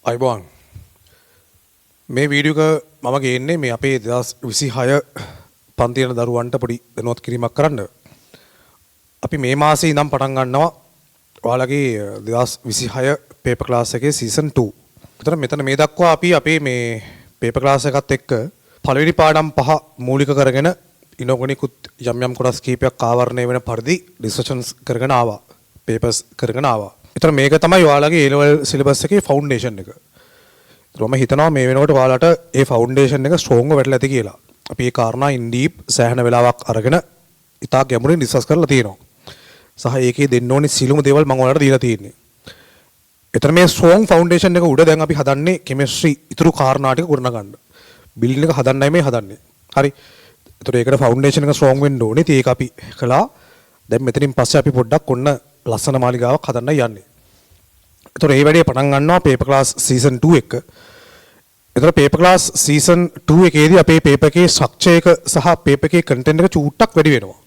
ආයුබෝවන්. මේ වීඩියෝ එක මම ගේන්නේ මේ අපේ 2026 පන්ති යන දරුවන්ට පොඩි දැනුවත් කිරීමක් කරන්න. අපි මේ මාසේ ඉඳන් පටන් ගන්නවා ඔයාලගේ 2026 පේපර් ක්ලාස් එකේ සීසන් 2. එතන මෙතන මේ දක්වා අපි අපේ මේ පේපර් ක්ලාස් එකත් එක්ක පළවෙනි පාඩම් පහ මූලික කරගෙන ඉනෝගනිකුත් යම් යම් කොටස් කීපයක් ආවරණය වෙන පරිදි ඩිස්කෂන්ස් කරගෙන ආවා. පේපර්ස් කරගෙන ආවා. එතන මේක තමයි ඔයාලගේ A level syllabus එකේ ෆවුන්ඩේෂන් එක. ඒතර මම හිතනවා මේ වෙනකොට ඔයාලට ඒ ෆවුන්ඩේෂන් එක ස්ට්‍රෝංව වැටලා ඇති කියලා. අපි ඒ කාරණා ඉන් ඩීප් සෑහෙන වෙලාවක් අරගෙන ඉතා ගැඹුරින් ඩිස්කස් කරලා තියෙනවා. සහ ඒකේ දෙන්න ඕනේ සියලුම දේවල් මම ඔයාලට දීලා තියෙන්නේ. එතන මේ ස්ට්‍රෝං ෆවුන්ඩේෂන් එක උඩ දැන් අපි හදන්නේ කෙමිස්ට්‍රි ඉතුරු කාරණා ටික ගොඩනගන්න. බිල්ඩින් එක හදන්නයි මේ හදන්නේ. හරි. ඒතර ඒකට ෆවුන්ඩේෂන් එක ස්ට්‍රෝං වෙන්න ඕනේ. ඉතින් ඒක අපි කළා. දැන් මෙතනින් පස්සේ අපි පොඩ්ඩක් ඔන්න ලස්සන මාලිගාවක් හදන්නයි යන්නේ. ඒතර ඒ වැඩේ පටන් ගන්නවා පේපර් ක්ලාස් සීසන් 2 එක. ඒතර පේපර් ක්ලාස් සීසන් 2 එකේදී අපේ පේපර් එකේ ස්ට්‍රක්චර් එක සහ පේපර් එකේ කන්ටෙන්ට් එක චූට්ටක් වැඩි වෙනවා.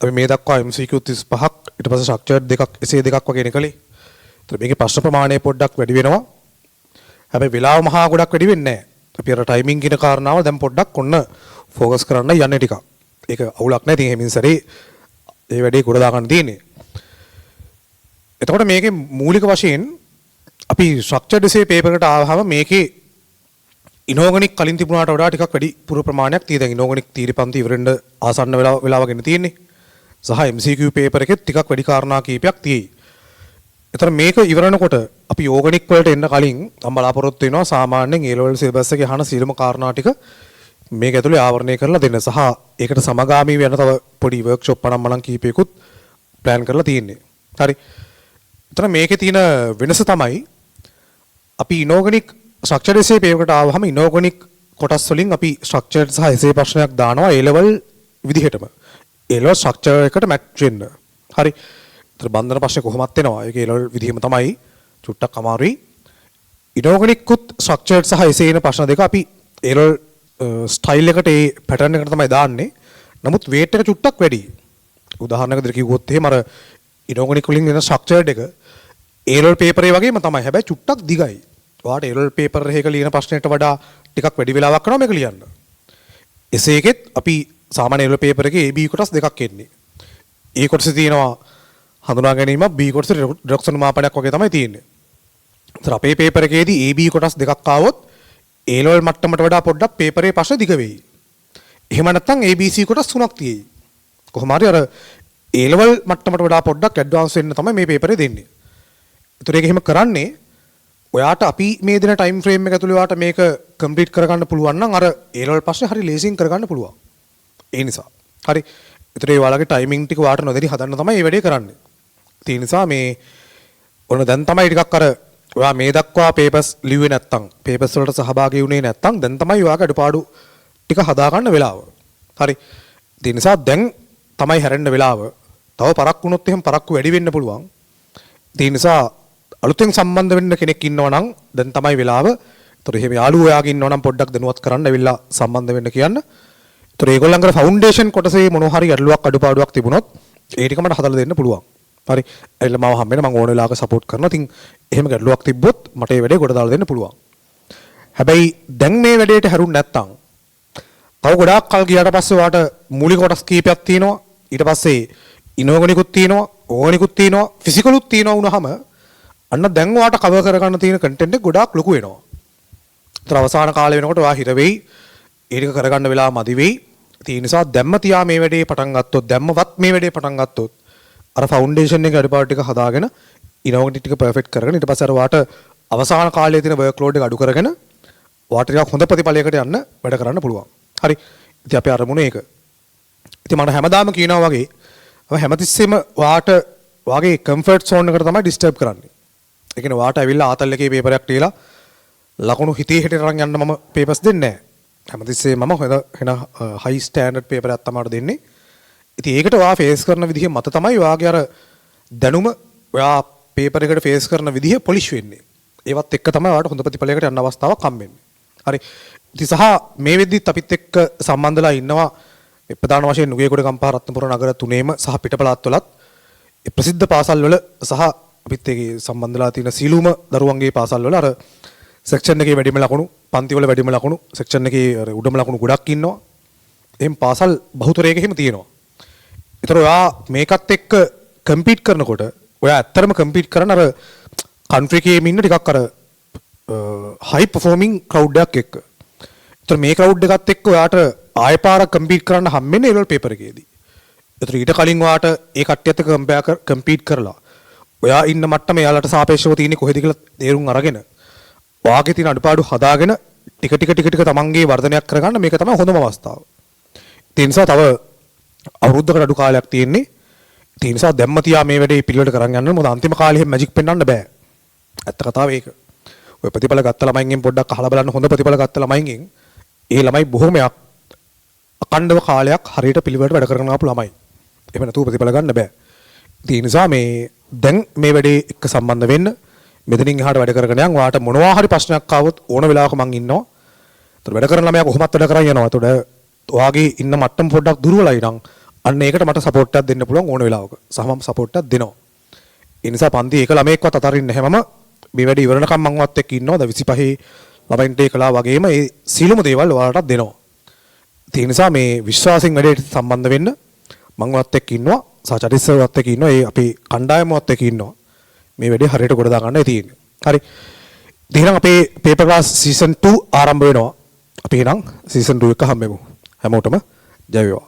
අපි මේ දක්වා MCQ 35ක්, ඊට පස්සේ ස්ට්‍රක්චර් දෙකක්, එසේ දෙකක් වගේ නේ කළේ. ඒතර මේකේ ප්‍රශ්න ප්‍රමාණය පොඩ්ඩක් වැඩි වෙනවා. හැබැයි වෙලාව මහා ගොඩක් වැඩි වෙන්නේ නැහැ. අපි අර ටයිමින් කියන කාරණාව දැන් පොඩ්ඩක් ඔන්න ෆෝකස් කරන්න යන්නේ ටිකක්. ඒක අවුලක් නෑ. ඉතින් එහෙමින් සැරේ ඒ වැඩේ ගොඩ දාගන්න තියෙන්නේ. එතකොට මේකේ මූලික වශයෙන් අපි ස්ට්‍රක්චර්ඩ් එසේ පේපර් එකට ආවහම මේකේ ඉනෝගනික් කලින් තිබුණාට වඩා ටිකක් වැඩි පුර ප්‍රමාණයක් තියෙයි. දැන් ඉනෝගනික් තියරි පන්ති ඉවර වෙන්න ආසන්න වෙලාව වෙලාවක එන්න තියෙන්නේ. සහ MCQ paper එකෙත් ටිකක් වැඩි කාරණා කීපයක් තියෙයි. එතන මේක ඉවරනකොට අපි ඕගනික් වලට එන්න කලින් මම බලාපොරොත්තු වෙනවා සාමාන්‍යයෙන් A level syllabus එකේ අහන සියලුම කාරණා ටික මේක ඇතුලේ ආවරණය කරලා දෙන්න. සහ ඒකට සමගාමීව යන තව පොඩි වර්ක්ෂොප් අනම් මනම් කීපයකුත් ප්ලෑන් කරලා තියෙන්නේ. හරි. එතන මේකේ තියෙන වෙනස තමයි අපි ඉනෝගනික් ස්ට්‍රක්චර් එසේ පේපර් එකට ආවහම ඉනෝගනික් කොටස් වලින් අපි ස්ට්‍රක්චර් සහ එසේ ප්‍රශ්නයක් දානවා A level විදිහටම. A level structure එකට මැච් වෙන්න. හරි. ඒතර බන්ධන ප්‍රශ්න කොහොමත් එනවා. ඒක A level විදිහම තමයි. චුට්ටක් අමාරුයි. ඉනෝගනික් උත් ස්ට්‍රක්චර් සහ එසේ එන ප්‍රශ්න දෙක අපි A level style එකට, ඒ පැටර්න් එකට තමයි දාන්නේ. නමුත් වේට් එක චුට්ටක් වැඩි. උදාහරණයක් විදිහට කිව්වොත් එහෙම අර ඉනෝගනික් වලින් එන ස්ට්‍රක්චර්ඩ් එක A level paper එකේ වගේම තමයි. හැබැයි චුට්ටක් දිගයි. ඔයාට A level paper එකක ලියන ප්‍රශ්නයට වඩා ටිකක් වැඩි වෙලාවක් කරනවා මේක ලියන්න. එසේ එකෙත් අපි සාමාන්‍ය A level paper එකේ AB කොටස් දෙකක් එන්නේ. A කොටසේ තියෙනවා හඳුනා ගැනීමක්, B කොටසේ රිඩොක්ස් අනුමාපනයක් වගේ තමයි තියෙන්නේ. ඒතර අපේ පේපර් එකේදී AB කොටස් දෙකක් ආවොත් A level මට්ටමට වඩා පොඩ්ඩක් පේපරේ ප්‍රශ්න දිග වෙයි. එහෙම නැත්නම් ABC කොටස් තුනක් තියෙයි. කොහොම හරි අර A level මට්ටමට වඩා පොඩ්ඩක් ඇඩ්වාන්ස් වෙන්න තමයි මේ පේපරේ දෙන්නේ. ඒතර ඒක එහෙම කරන්නේ ඔයාට අපි මේ දෙන ටයිම් ෆ්‍රේම් එක ඇතුලේ ඔයාට මේක කම්ප්ලීට් කරගන්න පුළුවන් නම් අර A level ප්‍රශ්නේ හරි ලේසියෙන් කරගන්න පුළුවන්. ඒ නිසා. හරි. ඒතර ඒ ඔයාලගේ ටයිමින් ටික ඔයාට නොදැනි හදන්න තමයි මේ වැඩේ කරන්නේ. ඒ නිසා මේ ඔන්න දැන් තමයි ටිකක් අර ඔයා මේ දක්වා පේපර්ස් ලිව්වේ නැත්තම්, පේපර්ස් වලට සහභාගී වුණේ නැත්තම්, දැන් තමයි ඔයාගේ අඩුපාඩු ටික හදාගන්න වෙලාව. හරි. ඒ නිසා දැන් තමයි හැරෙන්න වෙලාව. තව පරක්කු වුණොත් එහෙම පරක්කු වැඩි වෙන්න පුළුවන්. ඒ නිසා අලුතෙන් සම්බන්ධ වෙන්න කෙනෙක් ඉන්නවා නම් දැන් තමයි වෙලාව. ඒතර එහෙම යාළුවෝ ඔයාගේ ඉන්නවා නම් පොඩ්ඩක් දැනුවත් කරන්න, ඇවිල්ලා සම්බන්ධ වෙන්න කියන්න. ඒතර ඒගොල්ලන්ගේ ෆවුන්ඩේෂන් කොටසේ මොනවා හරි ගැටලුවක් අඩුපාඩුවක් තිබුණොත් ඒ ටික මට හදලා දෙන්න පුළුවන්. හරි. ඇවිල්ලා මාව හම්බ වෙන, මං ඕන වෙලාවක සපෝට් කරනවා. ඉතින් එහෙම ගැටලුවක් තිබ්බොත් මට ඒ වැඩේ ගොඩ දාලා දෙන්න පුළුවන්. හැබැයි දැන් මේ වැඩේට හැරුණ නැත්තම් තව ගොඩාක් කල් ගියාට පස්සේ ඔයාට මූලික කොටස් කීපයක් තියෙනවා. ඊට පස්සේ ඉනෝගනිකුත් තියෙනවා, ඕගනිකුත් තියෙනවා, ෆිසිකලුත් තියෙනවා වුණාම අන්න දැන් ඔයාට කවර් කරගන්න තියෙන කන්ටෙන්ට් එක ගොඩාක් ලොකු වෙනවා. ඒතර අවසාන කාලේ වෙනකොට ඔයා හිර වෙයි. ඒ ටික කරගන්න වෙලාව මදි වෙයි. ඉතින් ඒ නිසා දැම්ම තියා මේ වැඩේ පටන් ගත්තොත්, දැම්මවත් මේ වැඩේ පටන් ගත්තොත්, අර ෆවුන්ඩේෂන් එකේ අඩුපාඩු ටික හදාගෙන, ඉනෝගනික් ටික පර්ෆෙක්ට් කරගෙන, ඊට පස්සේ අර ඔයාට අවසාන කාලයේ තියෙන වර්ක් ලෝඩ් එක අඩු කරගෙන ඔයාට ටිකක් හොඳ ප්‍රතිඵලයකට යන්න වැඩ කරන්න පුළුවන්. හරි. ඉතින් අපේ අරමුණ ඒක. ඉතින් මට හැමදාම කියනවා වගේ මම හැමතිස්සෙම ඔයාට ඔයාගේ කම්ෆර්ට් සෝන් එකට තමයි ඩිස්ටර්බ් කරන්නේ. ඒ කියන්නේ ඔයාට ඇවිල්ලා ආතල් එකේ පේපරයක් ලියලා ලකුණු හිතේ හැටියට අරන් යන්න මම පේපර්ස් දෙන්නේ නැහැ. හැමතිස්සෙම මම හොඳ වෙන හයි ස්ටෑන්ඩඩ් පේපරයක් තමයි ඔයාට දෙන්නේ. ඉතින් ඒකට ඔයා ෆේස් කරන විදිහ මත තමයි ඔයාගේ අර දැනුම, ඔයා පේපර් එකට ෆේස් කරන විදිහ පොලිෂ් වෙන්නේ. ඒවත් එක්ක තමයි ඔයාට හොඳ ප්‍රතිඵලයකට යන්න අවස්ථාවක් හම්බෙන්නේ. හරි. ඉතින් සහ මේ වෙද්දිත් අපිත් එක්ක සම්බන්ධලා ඉන්නවා ප්‍රධාන වශයෙන් නුගේගොඩ, ගම්පහ, රත්නපුර නගර තුනේම සහ පිටපළාත් වලත් ප්‍රසිද්ධ පාසල් වල සහ අපිත් ඒකේ සම්බන්ධ වෙලා තියෙන සියලුම දරුවන්ගේ පාසල් වල අර සෙක්ෂන් එකේ වැඩිම ලකුණු, පන්ති වල වැඩිම ලකුණු, සෙක්ෂන් එකේ අර උඩම ලකුණු ගොඩක් ඉන්නවා. එහෙම පාසල් බහුතරයක එහෙම තියෙනවා. ඒතර ඔයා මේකත් එක්ක කම්පීට් කරනකොට ඔයා ඇත්තටම කම්පීට් කරන අර කන්ට්‍රි එකේම ඉන්න ටිකක් අර හයි පර්ෆෝමින් ක්‍රවුඩ් එකක් එක්ක. ඒතර මේ ක්‍රවුඩ් එකත් එක්ක ඔයාට ආය පාරක් කම්පීට් කරන්න හම්බෙන්නේ ඒ ලෙවල් පේපර් එකේදී. ඒතර ඊට කලින් ඔයාට ඒ කට්ටියත් එක්ක කම්පෙයාර් කර කම්පීට් කරලා ඔයා ඉන්න මට්ටම එයාලට සාපේක්ෂව තියෙන්නේ කොහෙද කියලා තේරුම් අරගෙන ඔයාගේ තියෙන අඩුපාඩු හදාගෙන ටික ටික ටික ටික තමන්ගේ වර්ධනයක් කරගන්න මේක තමයි හොඳම අවස්ථාව. ඒ නිසා තව අවුරුද්දකට අඩු කාලයක් තියෙන්නේ. ඒ නිසා දැම්ම තියා මේ වැඩේ පිළිවෙලට කරන් යන්න, මොකද අන්තිම කාලේ එහෙම මැජික් පෙන්වන්න බෑ. ඇත්ත කතාව ඒක. ඔය ප්‍රතිඵල ගත්ත ළමයින්ගෙන් පොඩ්ඩක් අහලා බලන්න, හොඳ ප්‍රතිඵල ගත්ත ළමයින්ගෙන්, ඒ ළමයි බොහොමයක් අඛණ්ඩව කාලයක් හරියට පිළිවෙලට වැඩ කරගෙන ආපු ළමයි. එහෙම නැතුව ප්‍රතිඵල ගන්න බෑ. ඉතින් ඒ නිසා මේ දැන් මේ වැඩේ එක්ක සම්බන්ධ වෙන්න, මෙතනින් එහාට වැඩ කරගෙන යන්. ඔයාට මොනවා හරි ප්‍රශ්නයක් ආවොත් ඕන වෙලාවක මං ඉන්නවා. ඒතර වැඩ කරන ළමයා කොහොමත් වැඩ කරන් යනවා. ඒතකොට ඔයාගේ ඉන්න මට්ටම පොඩ්ඩක් දුර්වලයි නම් අන්න ඒකට මට සපෝට් එකක් දෙන්න පුළුවන් ඕන වෙලාවක. සහ මම සපෝට් එකක් දෙනවා. ඒ නිසා පන්ති එක ළමයෙක්වත් අතරින්නේ නැහැ මම. මේ වැඩ ඉවරනකම් මං ඔයත් එක්ක ඉන්නවා. දැන් 25 ළමයින්ට ඒ කළා වගේම ඒ සියලුම දේවල් ඔයාලටත් දෙනවා. ඒ නිසා මේ විශ්වාසයෙන් වැඩේට සම්බන්ධ වෙන්න, මං ඔයත් එක්ක ඉන්නවා. සහ චරිත් සර් ඔයත් එක්ක ඉන්නවා. ඒ අපේ කණ්ඩායම ඔයත් එක්ක ඉන්නවා. මේ වැඩේ හරියට ගොඩ දා ගන්නයි තියෙන්නේ. හරි. ඉතින් එහෙනම් අපේ පේපර් ක්ලාස් සීසන් 2 ආරම්භ වෙනවා. අපි එහෙනම් සීසන් 2 එක හම්බෙමු. හැමෝටම ජය වේවා.